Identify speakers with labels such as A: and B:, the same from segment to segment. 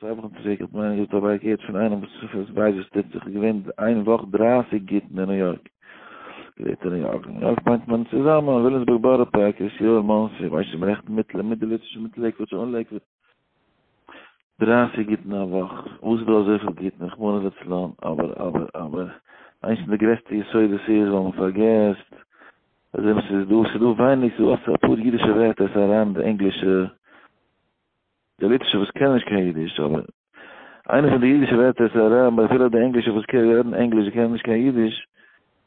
A: צוויי וואכן צוריק האט מיר איינער געזאגט אבער געהערט פון איינעם וואס ווייסט וואס טוט זיך איז געווען איין וואך 30 גיטין אין ניו יארק. גרעיטער ניו יארק. ניו יארק מיינט מען צוזאמען, וויליאמסבורג בארא פארק, קרית יואל, מאנסי, ווייס נישט מ'רעכנט מיט מיט די ליטווישע מיט לעיקוואד צו אן לעיקוואד. 30 גיטין א וואך, וואס איז דא אזויפיל גיטין, רחמנא לצלן, אבער אבער אבער איינס פון די גרעסטע יסודות איז ווייל מ'פארגעסט אז ס'איז דא ס'איז דא ווייניג ס'איז דא אפאר אידישע ווערטער ס'איז אריין אין די ענגלישע די ליטווישע וואס קענען נישט קיין אידיש, אבער איינע פון די אידישע ווערטער איז אריין ביי אפילו די ענגלישע וואס קענען רעדן ענגליש זיי קענען נישט קיין אידיש,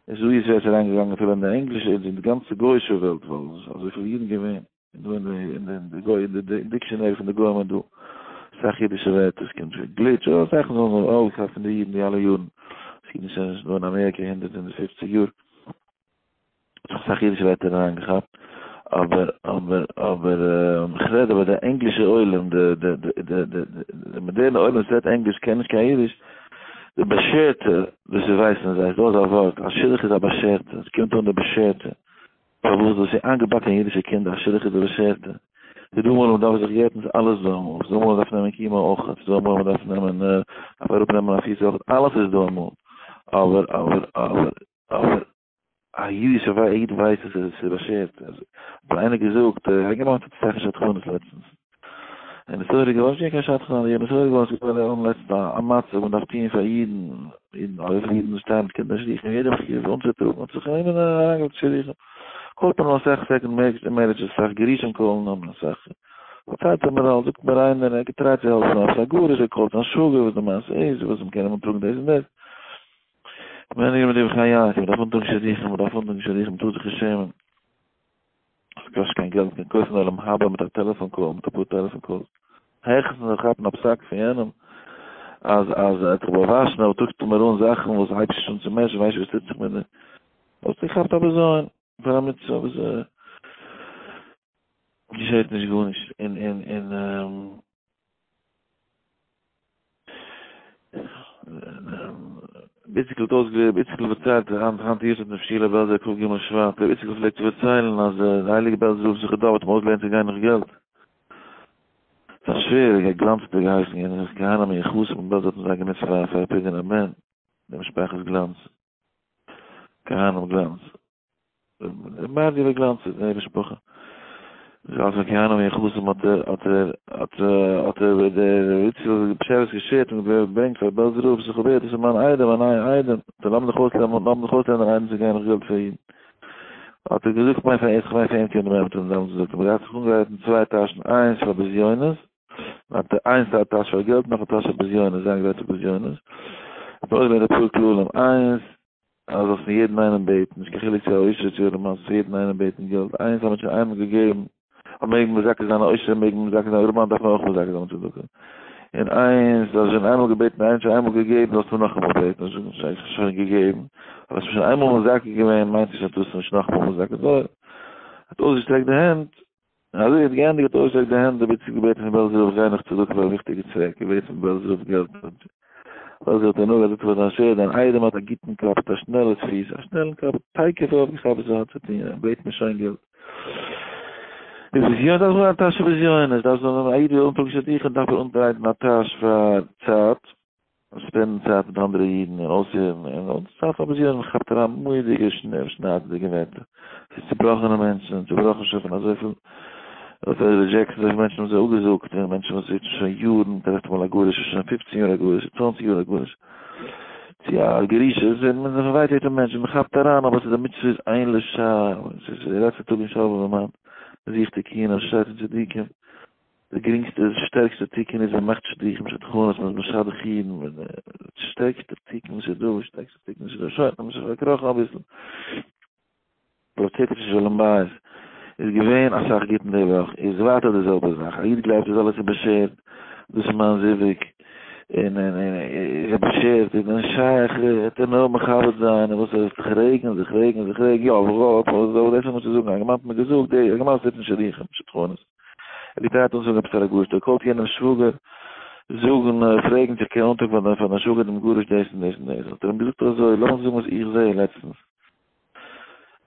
A: איז דא איז ווערטער אריינגעגאנגען אפילו אין די ענגלישע אין די גאנצע גויאישע וועלט ווייל עס איז אזויפיל אידן געווען און דא אין די אין די אין די גוי אין די dictionary פון די גוים איז דא אסאך אידישע ווערטער עס קומט פון גליטש אדער זאכן וואס האבן אויפגעכאפט פון די אידן די אלע יארן, עס אידן זענען שוין דא אין אמעריקע הונדערט און פופציג יאר. האט זיך אסאך אידישע ווערטער אריינגעכאפט, אבער אבער אבער כ'רעד אבער די ענגלישע עולם, די די די די די די מאדערנע עולם וואס רעדט ענגליש קען נישט קיין אידיש, די באשערטע, דאס איז ווייסן זיי, ס'דא אזא ווארט, א שידוך איז א באשערטע, עס קומט אן די באשערטע, פארוואס דאס איז איינגעבאקן אין אידישע קינדער, א שידוך איז די באשערטע, ס'איז דא אמאל מ'דארף זיך גט'ן, ס'איז אלעס דא אמאל, ס'איז דא אמאל מ'דארף נעמען קימא אויך, ס'איז דא אמאל מ'דארף נעמען, דארף אראפנעמען א פיס אויך, אלעס איז דא אמאל, אבער אבער אבער אבער. א אידישע וויי א איד ווייסט אז עס איז באשערט, האט מיר איינער געזאגט, א אינגערמאן טוט אסאך שדכנות לעצטנס, און עס איז אויך געווארן נישט קיין שדכן, און עס איז אויך געווארן עס איז געווארן לעצטנס א מצב מען דארף טוען פאר אידן, אידן אזויפיל אידן וואס שטייען מיט קינדער שידוכים, יעדער מחויב אנצוטראגן, האט זיך איינער אריינגעלייגט שידוכים, קאלט מען אסאך second marriages, אסאך גירושים קאלן אן אסאך, פארציילט ער מיר אלס, זאגט מיר איינער, ער האט געטרייט צו העלפן עפעס א גרוש, ער קאלט זיין שוואגער וואס די מעשה איז, וואס מען קען אים אנטראגן דאס און דאס. ווען איך מיט דעם חייך, מ'דארף אנטון שידוכים, מ'דארף אנטון שידוכים, מ'טאר זיך נישט שעמען. עס קאסט קיין געלט, מ'קען קויפן עולם הבא מיט א טעלעפאן call, מיט אפאר טעלעפאן calls. העכסטנס זאל כאפן א פסק פון יענעם, אז אז ער האט זיך באוואשן, אבער טראגט מיר אן זאכן וואס הייבט נישט אן צו מעשן, ווייסט וואס טוט זיך מיט דיר. האסט געכאפט א בזיון פאר א מצוה, וואס געשעט נישט גארנישט, און און און. איציקל האט אויסגעלערנט, איציקל פארציילט, היינט היינט יארצייט פון שילה בעלזער כ ג שבט, רבי איציקל פלעגט צו פארציילן אז דער הייליגער בעלזער רב זכר דוב האט אים אויסגעלערנט צו גיין נאך געלט. זיין שווער, ר' גלאנץ האט ער געהייסן, געווען א כהנא מיוחסים אין בעלזא האט מען זיי גענוצט פאר פאר פדיון הבן, די משפחת גלאנץ, כהנים גלאנץ. מארגעווע גלאנץ איז די משפחה. זיי אלס כהנים מיוחסים האט ער האט ער האט האט ער דער איציקל פשעווארסקער געשערט און געברענגט פאר בעלזער רב זיך אבער דאס איז מיין איידעם מיין נייע איידעם טא לאמיר דיך אויסלערנען לאמיר דיך אויסלערנען איידעם צו גיין נאך געלט פאר אידן האט ער געזאגט מיין פאר איך מיין פאר אים קען דעם אמת און דעמאלטס געזאגט ער האט זיך אנגעגרייט אין צוויי טאשן איינס פאר בזיונות האט ער איינס א טאש פאר געלט נאך א טאש פאר בזיונות זיין גרייט פאר בזיונות האט ער אויסגעלערנט אפאר כללים איינס אז זאלסט פון יעדן איינעם בעטן, נישט קיין חילוק צו א עושר צו ארעמאן, זאלסט פון יעדן איינעם בעטן געלט, איינס האט מען שוין איינמאל געגעבן, אויב מעג מען מזכה זיין א עושר מעג מען מזכה זיין א ארעמאן דארף מען אויך מזכה זיין מיט צדקה, און איינס האסט שוין איינמאל געבעטן איינער האט שוין איינמאל געגעבן זאלסטו נאכאמאל בעטן, זאלסט נישט זאגן איך האב שוין געגעבן, אבער האסט שוין איינמאל מזכה געווען מיינט נישט אז טארסט נישט נאכאמאל מזכה זיין, האט אויסגעשטרעקט די הענט, און אזוי האט געענדיגט האט אויסגעשטרעקט די הענט דער ביציקל געבעטן פון בעלזער רב גיי נאך צדקה פאר א וויכטיגע צוועק, געבעטן פון בעלזער רב געלט, בעלזער האט דערנאך געזאגט פאר זיין שווער דיין איידעם האט א גוטן קאפ האט א שנעלע פיס א שנעלן קאפ האט תיכף אויפגעכאפט וואס ער האט צו טון ער בעט מיר שוין געלט. די בזיונות דארף זיין א טאש פאר בזיונות דארף זיין א איד וויל אנטראגן שידוכים דארף ער אנגרייטן א טאש פאר צייט און spend ן צייט מיט אנדערע אידן און אויסהערן און און צייט פאר בזיון מען כאפט אריין מורא'דיגע שניידעדיגע ווערטער ס'איז צובראכענע מענטשן צובראכן שוין פון אזויפיל rejections אזויפיל מענטשן האבן זיי אפגעזאגט און מענטשן וואס זיצן שוין יארן טרעפט אמאל א גרוש איז שוין פופצן יאר א גרוש צוואנציג יאר א גרוש צו א גרושה איז מען זיך ווייטער מענטשן מען כאפט אריין אבער ס'איז די מצוה איז אין לשער ס'איז די לעצטע טאג אין שובבים מען זוכט תיקונים ס'שטייט אין צדיקים. די גרינגסטע שטערקסטע תיקון איז מען מאכט שידוכים שדכנות מען איז משדך אידן די שטערקסטע תיקון וואס איז דא שטערקסטע תיקון וואס איז דא שוין האבן זיך פארקראכן אביסל פראצעדור של שלום בית איז געווען אסאך גוטן די וואך איז ווייטער די זעלבע זאך א איד גלייבט אז אלעס איז באשערט דאס איז מיין זיווג און און און איז באשערט איז נישט שייך וועט ער נאר מכבד זיין און וואס ער זיך רעגן זיך רעגן זיך רעגן יא אבער דאס איז וואס צו זאגן א אינגערמאן האט מיר געזאגט די אינגערמאן זיצט אין שידוכים שדכנות. ער געטרייט אנזאגן עפעס פאר א גרוש, דער קאלט יענעם שוואגער זאגן פרעגן צו ער קען אנטראגן פאר דיין פאר דיין שוואגער דעם גרוש דאס און דאס און דאס, האט ער אים געזאגט אזוי, לאמיך זאגן וואס איך זע לעצטנס,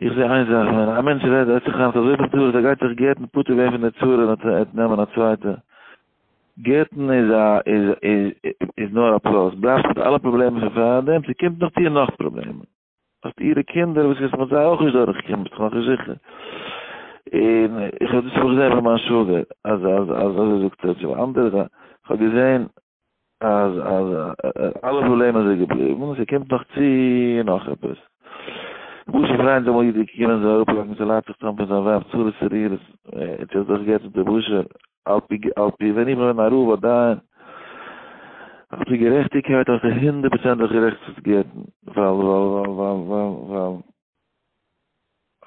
A: איך זע איין זאך, ווען א מענטש רעדט רעדט זיך איין אזויפיל צרות ער גייט זיך גט'ן פטור ווערן פון די צרה און ער וועט נעמען א צווייטע. גט'ן איז א איז איז איז נאר א פלאס, בלייבסט מיט אלע פראבלעמען פון פארדעם, ס'קומט נאך צו נאך פראבלעמען. האסט אירע קינדער וואס קענסט מיט זיי אויך נישט דורכקומען, ביסט דאך נאכנישט זיכער. און איך האב דאס האב איך געזען ביי מיין שוואגער, אז אז אז אזוי זאגט ער צו אנדערע, איך האב געזען אז אז אלע פראבלעמען זענען געבליבן, ס'קומט נאך צו נאך עפעס. למשל פריינט איז אמאל איד געקומען זיי אראפלייגן ס'ליידט זיך צאם פון זיין ווייב צרות צרורות, ער האט זיך דאך גע'גט מיט די בושה, על פי על פי ווען איך בין א רב א דיין, על פי גערעכטיגקייט האסטו הונדערט פראצענט זיך גערעכט צו גט'ן, ווייל ווייל ווייל ווייל ווייל ווייל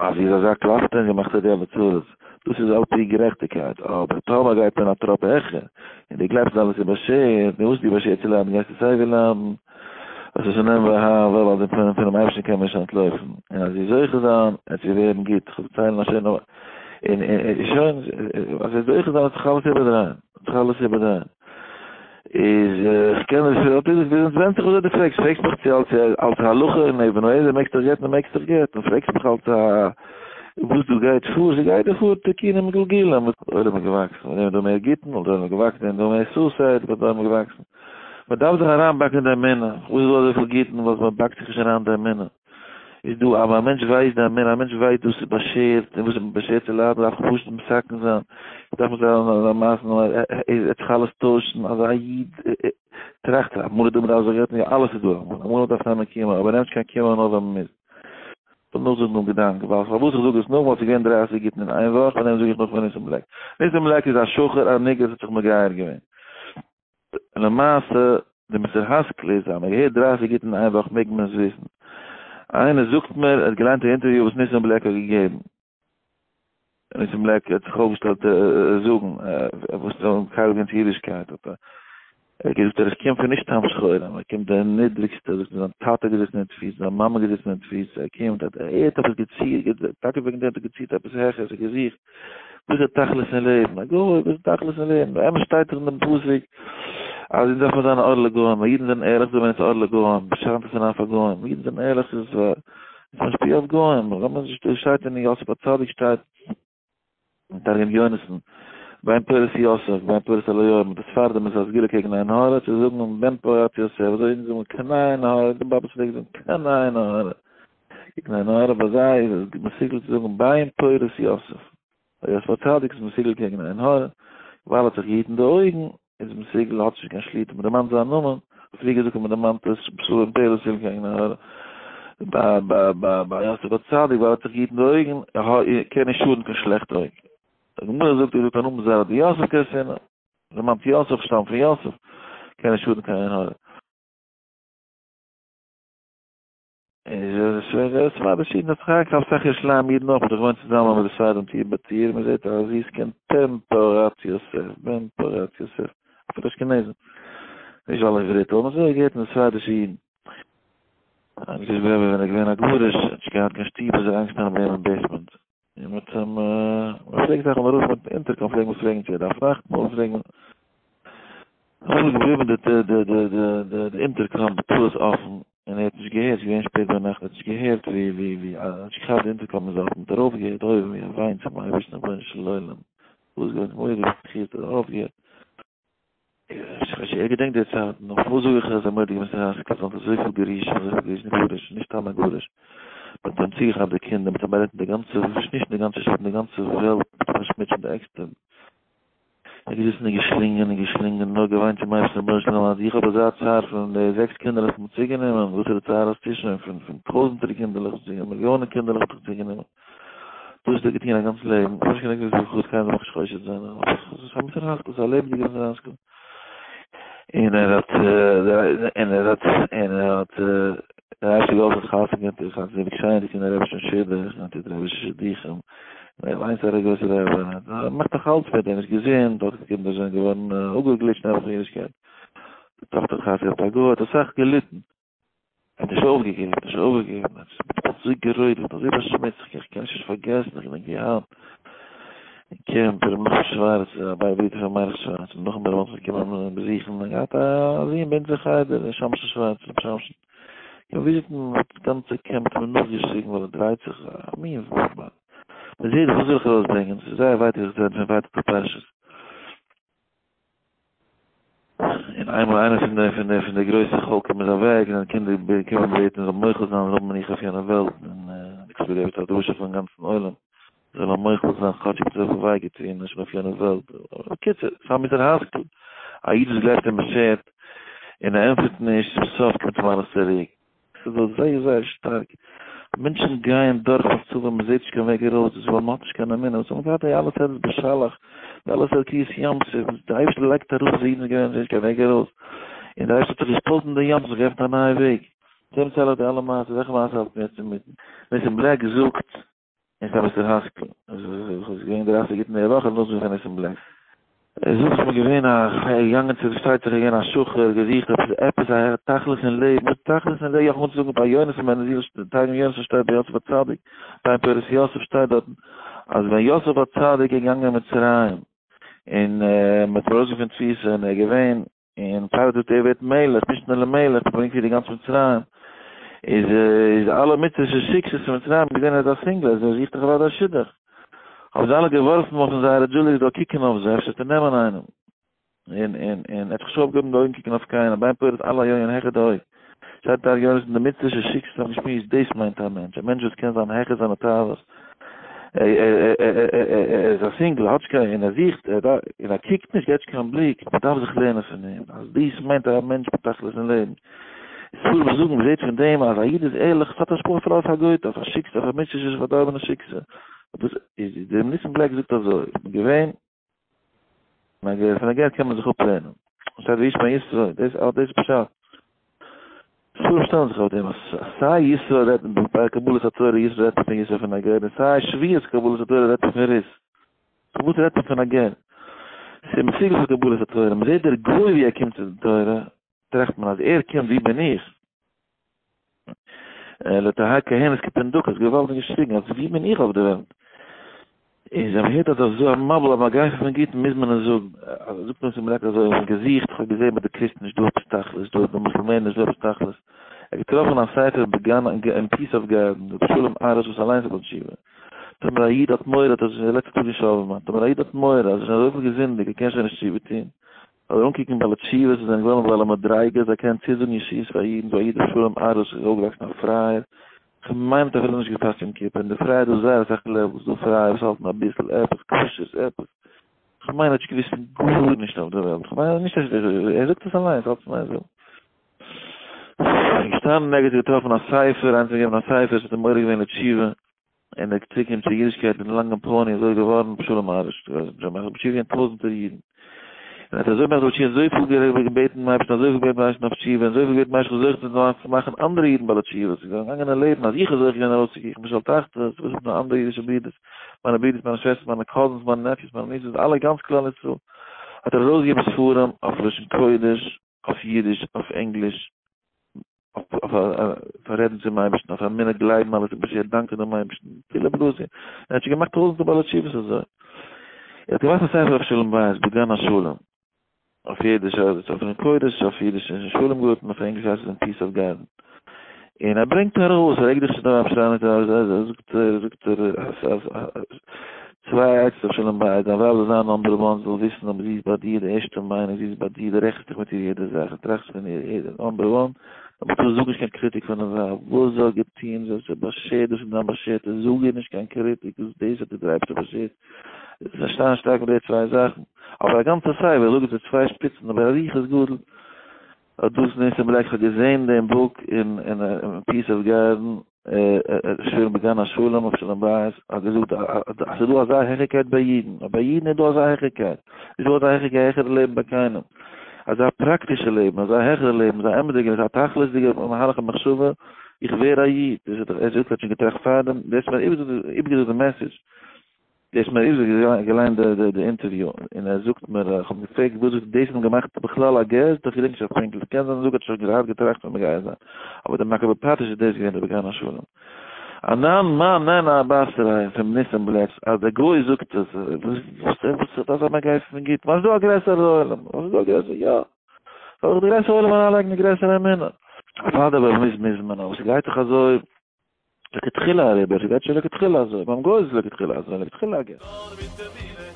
A: אז זי איז אזא קלאפטע און זי מאכט די אלע צרות, דאס איז על פי גערעכטיגקייט, אבער טאמער גייט מען א טראפ העכער, און דו גלייבסט אז אלעס איז באשערט, נו וואס איז דיר באשערט צו ליידן גייסטו סייווי ליידן, וואס איז שנאמר ואהבה, ווייל פון פונעם אייבערשטן קען מען נישט אנטלויפן, און אז זי זוכה זיין, עט זי ווערן גוט, כ'וועל דערציילן א שיינע, און און שוין, אז זי זוכה זיין וועט זיך אלעס איבערדרייען, וועט זיך אלעס איבערדרייען. איז איך קען נישט, עס ווענדט זיך וויאזוי דו פרעגסט, פרעגסט מיך צו אלס אלס הלכה און אבן העזר מעגסט דיך גט'ן מעגסט דיך גט'ן, פרעגסט מיך אלס א וואס דא גייט פאר, ס'גייט דא פאר תיקונים גלגולים, דער עולם איז געוואקסן, ווען איז דא מער גיטין, וואלט דער עולם געוואקסן, ווען איז דא מער suicide, וואלט דער עולם געוואקסן. מען דארף זיך אריינבאקן אין די אמונה, וואס איז דא אזויפיל גיטין וואס מען באקט זיך נישט אריין אין די אמונה? איז דא אבער א מענטש ווייסט די אמונה, א מענטש ווייסט וואס איז באשערט און וואס איז באשערט צו ליידן דארף איך פשוט מתקן זיין, דארף מען זיין אזא מעשה נאר ער וועט זיך אלעס טוישן, אזא איד טראכט אמאל איז דא מען דארף זיך גט'ן, יא אלעס איז דא אמאל, אמאל מען דארף נעמען קימה, אבער נעם נישט קיין קימה נאר ווען מען מוז. כ'וועל נאכזאגן דעם געדאנק, ווייל פארוואס איך זאג עס נאך, ווייל ס'איז געווען דרייסיג גיטין אין איין וואך, פאר דעם זאג איך נאך פון ניסים בלעק. ניסים בלעק איז א שחור, א nigger וואס האט זיך מגייר געווען. למעשה, די מוסר השכל איז, אז מ'האט געהערט דרייסיג גיטין אין איין וואך מעג מען עס וויסן. איינער זאגט מיר, ער האט געליינט א אינטערוויו וואס ניסים בלעק האט געגעבן. ניסים בלעק האט זיך אויפגעשטעלט זאגן וואס איז מקרב געווען צו אידישקייט האט ער געזאגט אז איך קום פון נישט סתם שחורים ער קומט די נידריגסטע זאגט ער זיין טאטע געזעצן אין תפיסה זיין מאמע געזעצן אין תפיסה ער קומט האט ער האט עפעס געצילט טאקע וועגן דעם האט ער געצילט עפעס העכערס ער געזוכט וואס איז תכלית אין לעבן א גוי וואס איז תכלית אין לעבן באמת שטייט דאך אין דעם פסוק אז אונז דארף מען זיין א אור לגוים אידן זענען ערליך זאל מען אונז אור לגוים שיינט עס אריין פאר גוים אידן זענען ערליך איז איז משפיע אויף גוים, לאמיר נישט, דא שטייט אין יוסף הצדיק שטייט אין תרגום יונתן, בן פורת יוסף, בן פורת אליהו, מיט די ספרדים איז א סגולה קעגן עין הרע, צו זאגן בן פורת יוסף, אזוי אונז זאגן קיין עין הרע, די באבעס פלעגן זאגן קיין עין הרע, קעגן עין הרע, ביי זיי איז עס מסוגל צו זאגן בן פורת יוסף. יוסף הצדיק איז מסוגל קעגן עין הרע, ווייל ער האט זיך געהיטן די אויגן, איז מסוגל, האט נישט קיין שליטה, מען דערמאנט זיין נאמען, פריער געזאגט אז מען דערמאנט עס בשלום פעלער ס'איז קעגן עין הרע, ביי ביי ביי ביי יוסף הצדיק ווייל ער האט זיך געהיטן די אויגן, קען נישט שאדן קיין שלעכטע אויג. די גמרא זאגט ער זאגט א נאמען זרע דיוסף קעסינא, דערמאנט יוסף, שטאמט פון יוסף, קען נישט שאדן קיין עין הרע. איז שווער ספרדישע אידן האט זיך אריינגעכאפט אסאך ירושלים אידן אויך, מ'האט זיך געוואוינט צוזאמען מיט די ספרדים טיר ביי טיר, מ'זעט א זיס קינד בן פורת יוסף בן פורת יוסף, אפילו אשכנזים, נישט ווייל איך גערעדט האבן אזוי געהערט פון די ספרדישע אידן. איינער איז געווען ווען ער איז געווען א גרוש, האט נישט געהאט קיין שטוב איז ער איינגעשטאנען ביי אים אין basement, און מ'האט אים, מ'פלעגט זיך אמאל רופן מיטן intercom פלעגט מען פרעגן צו ער דארף נאכטמאל, פלעגט מען אמאל איז געבליבן די די די די די intercom בטעות אפן, און ער האט נישט געהערט, ס'איז געווען שפעט ביינאכט, ער האט נישט געהערט ווי ווי ווי ער האט נישט געכאפט די intercom איז אפן, האט ער אויפגעהערט אויבן ווי ער וויינט צום אייבערשטן רבונו של עולם, וואס גייט מורא'דיג בכיות האט ער אויפגעהערט. ער געדענקט די צייטן, נאך וואס זאג איך אז ער מורא'דיג מוסר השכל, זיי האבן אזויפיל גירושים, אזויפיל גירושים, גרוש, נישט סתם א גרוש, מען האט אים צוגעכאפט די קינדער, מען האט אים בארעדט אין די גאנצע, נישט אין די גאנצע שטאט, אין די גאנצע וועלט, מען האט אים פארשמוצט פון די ערגסטע. ער איז געזעסן און געשלינגען און געשלינגען, נאר געוויינט צום אייבערשטן, רבונו של עולם, אז איך האב אזא צער פון די זעקס קינדערלעך וואס מ'האט צוגענומען, וואסערע צער האסטו שוין פון פון טויזנטער קינדערלעך וואס מ'האט צוגענומען, מיליאנען קינדערלעך האט מען צוגענומען, דאס האט ער געטון א גאנץ לעבן, איך האב נישט געדענקט וויפיל כ'האב קיינער זאל מיך נישט חושד זיין, אבער ס'איז א מוסר השכל, ס'איז א לעבעדיגע מוסר השכל. און ער האט, און ער האט, און ער האט, דער אייבערשטער געהאלפן חתונה געהאט, איך האב זיך געשיינט אין א רבי'שן שידוך, און טוט רבי'שע שידוכים, און ער אליינס איז א גרויסער רבי, ער מאכט נאך אלץ מיט, ער איז געזונט, די קינדער זענען געווארן אפגעגליטשט נעבעך פון אידישקייט, די טאכטער האט חתונה געהאט א גוי, האט אסאך געליטן. ער האט נישט אויפגעגעבן, ער האט נישט אויפגעגעבן, ער האט אזוי גערודפ'ט, אזוי באשמוצט, איך קען נישט פארגעסן, איך געדענק ווי היינט, אין קעמפ, ר' נחום שווארץ, א ברודער פון מאריך שווארץ, ר' נחום ברמאל איז געקומען באזוכן, ער האט געהאט א זון ביי אונז אין חדר, ר' שמשון שווארץ, ר' שמשון, קומען וויזיטן, האט די גאנצע קעמפ האט אים נאכגעשריגן ווייל ער דרייט זיך, א מין, מען זעט, וואס וויל איך ארויסברענגען, ס'איז זייער ווייטאגליך צו רעדן פון ווייטאגליכע פרשות. און איינמאל איינער פון די פון די פון די גרויסע חולקים איז אוועק און זיינע קינדער קומען בעטן זאל מוחל זיין זאל האבן מנוחה אויף יענע וועלט, און ער האט געגעבן א דרשה פארן גאנצן עולם זאל ער מוחל זיין כאטשיג האט ער אזויפיל וויי געטון נישט אויף יענע וועלט, בקיצור ס'איז א מוסר השכל, א איד וואס גלייבט אין באשערט און ער ענטפערט נישט צום סוף קומט אים אלעס צוריק. ס'איז דא זייער זייער שטארק, מענטשן גייען דורך מצבים מען זעט נישט קיין וועג ארויס, דאס איז ווייל מען האט נישט קיין אמונה, וואס האבן געהאט די אלע סדר בשלח, די אלע סדר קריעת ים סוף, וואס די אייבערשטער לייגט אראפ אז אידן גייען זען נישט קיין וועג ארויס, און די אייבערשטער האט זיך געשפאלטן די ים סוף, געעפנט א נייע וועג. דעם צייל איך די אלע מעשות, וועלכע מעשה האלט מיר יעצט אינמיטן? ניסים בלעק זאגט און ס'איז א מוסר השכל, עס איז געווען דרייסיג גוטן די וואך און נאכדעם פון ניסים בלעק. ער זאגט איך בין געווען א געגאנגען צו פארשטייט זיך געווען א שחור געזוכט עפעס עפעס א תכלית אין לעבן וואס תכלית אין לעבן איך מוז זאגן ביי יונתן בן עוזיאל תרגום יונתן שטייט ביי יוסף הצדיק ביי פרס יוסף שטייט דארטן אז ווען יוסף הצדיק איז געגאנגען אין מצרים און מ'האט אים ארויסגעפירט פון תפיסה און ער איז געווען און פרעה זאגט ער ווערט מלך, משנה למלך, מ'ברענגט פיר די גאנצע מצרים, איז איז אלע מצרישע שיקסעס פון מצרים געזען ער איז א single, ער זוכט דאך אוודאי א שידוך, האבן זיי אלע געווארפן אויף אים זייערע jewelry זאל קוקן אויף זיי, אפשר וועט ער נעמען איינעם, און און און ער האט זיך נישט אויפגעהויבן די אויגן קוקן אויף קיינעם, ביים פרעה אלע היו העכער די אויג, שטייט דארט יונתן די מצרישע שיקסעס האבן געשמועסט דאס מיינט א מענטש, א מענטש וואס קען זיין העכער זיינע תאוות, ער איז א single, האט נישט קיין, און ער זוכט, און ער קוקט נישט, געט נישט קיין בליק, מען דארף זיך לערנען פון אים, אז דאס מיינט א מענטש בתכלית אין לעבן. ספרים זאגן, מען זעט פון דעם אז א איד איז ערליך, עס האט השפעה אפילו אויף א גוי'טע, אויף א שיקסע, אויף א מצרישע פארדארבענע שיקסע. דאס איז, דער ניסים בלעק זאגט אזוי, איך בין געווען פון א גר קען מען זיך אפלערנען. שטייט וישמע יתרו, דאס דאס איז פשט. ספרים שטעלן זיך אויף דעם אז סיי יתרו רעדט מען ביי קבלת התורה יתרו רעדט מען פון יתרו פון א גר און סיי שבועות קבלת התורה רעדט מען פון רות. פארוואס רעדט מען פון א גר? ס'איז מסוגל פאר קבלת התורה, מ'זעט דער גוי ווי ער קומט צו די תורה, טראכט מען אז ער קומט ווי בין איך? לא תהא כהנת כפונדקית, געוואלד און געשריגן, אז ווי בין איך אויף די וועלט? איז ווען מ'הערט אז אזוי א מבול א מגיפה פון גוטן מוז מען עס זאגן, אז זאגט מען עס אין בלעק אזוי, איך האב געזוכט, איך האב געזען ביי די קריסטן נישט דא עפעס תכלית, דא ביי מוסלמענער נישט דא עפעס תכלית, ער האט געטראפן א ספר בגן אין Peace of Garden, רבי שלום ארוש וואס אליינס איז בעל תשובה, טאמער א איד האט מורא אז עס איז שוין די לעצטע טאג אין שובבים, טאמער א איד האט מורא אז ער איז שוין אזויפיל געזינדיגט ער קען שוין נישט תשובה טון, אדער אנקוקן בעלי תשובות וואס זענען געווארן בעלי מדריגה, זיי קענען צוזאגן ישועות פאר אידן, ס'דא א איד ר' שלום ארוש איז אויפגעוואקסן א פרייער, כ'מיין האט אפילו נישט געפאסט יום כיפור, אין די פרייע איז דא זייער אסאך levels, ס'דא פרייע וואס האלטן אביסל עפעס, כשר'ס עפעס, כ'מיין ער האט נישט געוואוסט פון גארנישט אויף די וועלט, כ'מיין נישט אז ער זאגט עס אליינס, אלץ מיין זאגן. געשטאנען ערגעץ געטראפן א ספר, איינער האט אים געגעבן א ספר, עס האט אים מעורר געווען לתשובה. און ער צוריקגעקומען צו אידישקייט מיטן לאנגן pony אזוי געווארן שלום ארוש האט משיב געווען טויזענטער אידן און האט אזוי מחזיר בתשובה אזויפיל געבעטן דעם אייבערשטן אזויפיל געבעטן דעם אייבערשטן אויף תשובה און אזויפיל געבעטן דעם אייבערשטן זוכה צו זיין צו מאכן אנדערע אידן בעלי תשובה ס'איז געגאנגען אין לעבן אז איך האב זוכה געווען ארויסצוקריכן משאול תחתית וואס איז מיט אנדערע אידישע ברידערס מיינע ברידערס מיינע שוועסטערס מיינע cousins מיינע nephews מיינע nieces אלע גאנץ כלל ישראל האט ער ארויסגעגעבן ספרים אויף לשון קודש אויף אידיש אויף ענגליש אויף רעדן צום אייבערשטן, אויף אמונה, גלייבן אלעס איז באשערט, דאנקען דעם אייבערשטן, פילע בלאזע, ער האט שוין געמאכט טויזנטער בעלי תשובות אזוי. ער האט געמאכט א ספר אויף שלום בית, בגן השלום, אויף אידיש הייסט עס אויף לשון קודש, אויף אידיש איז שלום גארטן, אויף ענגליש הייסט עס אין Peace of Garden. און ער ברענגט ארויס, ער רעגט זיך שוין אויף שרייען זאגט ער, זאגט ער, אז צוויי עצות אויף שלום בית, דיין ווייב זאל זיין number one, זאל וויסן אז זי איז ביי דיר די ערשטע מיינונג, זי איז ביי דיר, דו רעכנסט דיך מיט איר יעדע זאך, דו טראכסט פון איר יעדע, number one, אבער טו זאג נישט קיין קריטיק פארן ווייב, וואס זי האט געטון, זי האט זיך באשערט, דאס איז דיין באשערטע, זאג איר נישט קיין קריטיק, דאס דאס האט דיר דער אייבערשטער באשערט, זיי שטייען שטארק מיט די צוויי זאכן, אבער א גאנצע ספר, זאג עס די צוויי שפיצן, אבער אריכות גדול. האט דאס ניסים בלעק כ'האב געזעהן דעם book אין אין Peace of Garden שלום בגן השלום אויף שלום בית האט געזאגט אז ס'איז דא אזא העכערקייט ביי אידן ביי אידן איז דא אזא העכערקייט נישט דא אזא העכערקייט העכערע לעבן ביי קיינעם אזא פראקטישע לעבן אזא העכערע לעבן אזא אמת'דיגע אזא תכלית'דיגע מהלך המחשבה איך ווער א איד דאס האט ער זאגט ער האט שוין געטראכט פארדעם דאס האט מיר איבערגעזאגט די message. דאס מיר איבער געליינט די אינטערוויו און ער זאגט מיר איך האב אים געפרעגט וואס האט דאס געמאכט בכלל א געסט איך געדענק נישט אויף פונקטליך קען זיין זאג האט שוין געהאט געטראכט פון מגייר זיין אבער די מכה בפטיש איז דאס געווען די בגן השלום אנן מה נענה הבשרי פון ניסים בלעקס אז דער גוי זאגט עס וואס וואס איז דאס א מגייר פון גוט וואס איז דא א גרעסערע עולם וואס איז דא א גרעסערע יא זאל זיך די גרעסערע עולם אריינלייגן די גרעסערע אמונה אוודאי אבער מוז מוז מען אבער ס'גייט דאך אזוי לכתחילה אריבער, ס'גייט שוין לכתחילה אזוי, ביים גוי איז עס לכתחילה אזוי, לכתחילה א גט.
B: נאר מיט אמונה.